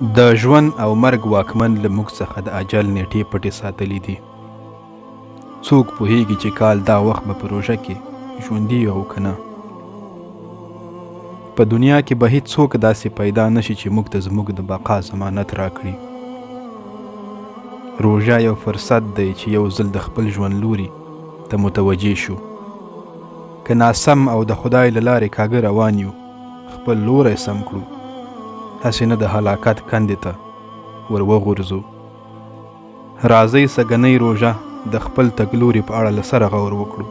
د ژوند او مرګ واکمن له موږ څخه د اجل نیټې پټې ساتلې دي. څوک پوهیږي چې کال دا وخت به په روژه کې ژوندي یو او که نه؟ په دنیا کې به هیڅوک داسې پیدا نشي چې موږ ته زموږ د بقا ضمانت راکړي. روژه یو فرصت دی چې یو ځل د خپل ژوند لوري ته متوجه شو. که ناسم او د خدای له لارې کاږه روان یو، خپل لوری سم کړو، هسې نه د هلاکت کندې ته ور وغورځو. راځئ سږنۍ روژه د خپل تګلوري په اړه له سره غور وکړو.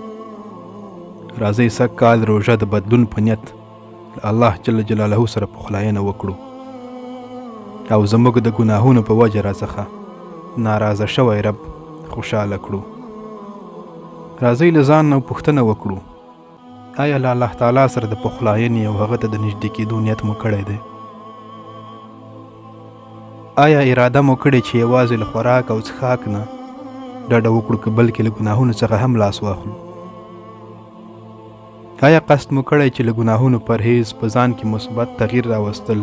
راځئ سږ کال روژه د بدلون په نیت له الله جل جلاله سره پخلاینه وکړو او زموږ د ګناهونو په وجه راڅخه ناراضه شوی رب خوشاله کړو. راځئ له ځان نه پوښتنه وکړو، آیا له الله تعالی سره د پخلاینې او هغه ته د نږدې کېدو نیت مو کړی دی؟ آیا اراده مو کړې چې یوازې له خوراک او څښاک نه ډډه وکړو که بلکې له ګناهونو څخه هم لاس واخلو؟ آیا قصد مو کړی چې له ګناهونو پرهیز، په ځان کې مثبت تغییر راوستل،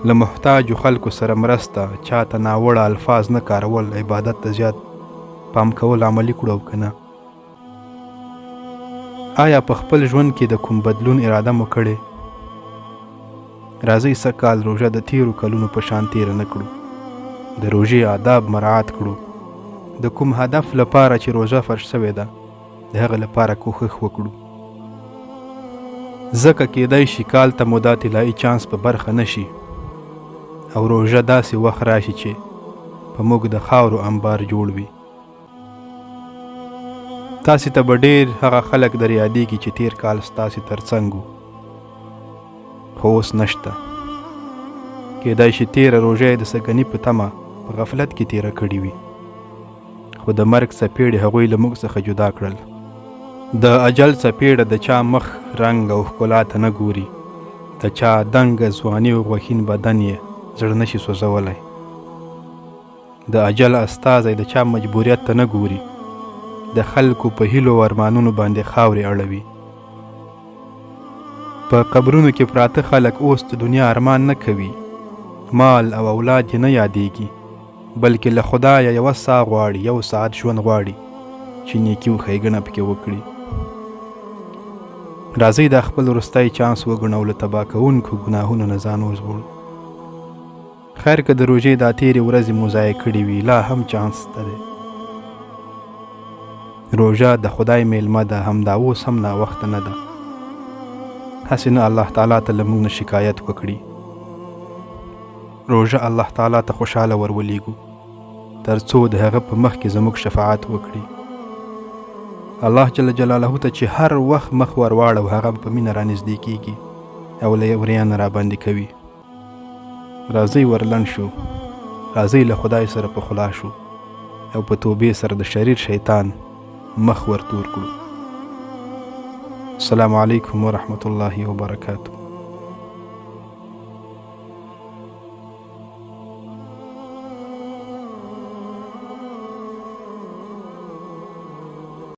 له محتاجو خلکو سره مرسته، چاته ناوړه الفاظ نه کارول، عبادت ته زیات پام کول عملي کړو او که نه؟ آیا په خپل ژوند کې د کوم بدلون اراده مو کړې؟ راځئ سږ کال روژه د تیرو کلونو په شان تیره نه کړو، د روژې آداب مراعات کړو، د کوم هدف لپاره چې روژه فرض شوې ده د هغه لپاره کوښښ وکړو، ځکه کیدای شي کال ته مو دا طلایي چانس په برخه نه شي او روژه داسې وخت راشي چې په موږ د خاورو انبار جوړ وي. تاسې ته به ډېر هغه خلک در یادېږي چې تېر کال ستاسې تر څنګ وو، خو اوس نشته. کېدای شي تېره روژه یې د سږني په تمه په غفلت کې تېره کړې وي، خو د مرګ څپېړې هغوی له موږ څخه جدا کړل. د اجل څپېړه د چا مخ، رنګ او ښکلا ته نه ګوري، د چا دنګه ځواني او غوښین بدن یې زړه نه شي سوځولی. د اجل استازی د چا مجبوریت ته نه ګوري، د خلکو په هیلو او ارمانونو باندې خاورې اړوي. په قبرونو کې پراته خلک اوس د دنیا ارمان نه کوي، مال او اولاد یې نه یادېږي، بلکې له خدایه یوه ساه غواړي، یو ساعت ژوند غواړي چې نیکي او ښېګڼه پکې وکړي. راځئ دا خپل وروستی چانس وګڼو او له تباه کوونکو ګناهونو نه ځان وژغورو. خیر که د روژې دا تېرې ورځې مو ضایع کړې وي، لا هم چانس شته دی. روژه د خدای مېلمه ده، همدا اوس هم ناوخته نه ده. هسې نه الله تعالی ته له موږ نه شکایت وکړي. روژه الله تعالی ته خوشحاله ور ولېږو، تر څو د هغه په مخ کې زموږ شفاعت وکړي. الله جل جلاله ته چې هر وخت مخ ور واړو، هغه په مینه رانږدې کېږي او له وریانه راباندې کوي. راځئ ورلنډ شو، راځئ له خدای سره پخلا شو او په توبې سره د شریر شیطان مخ ورتور کړو. السلام علیکم ورحمت الله وبرکاته.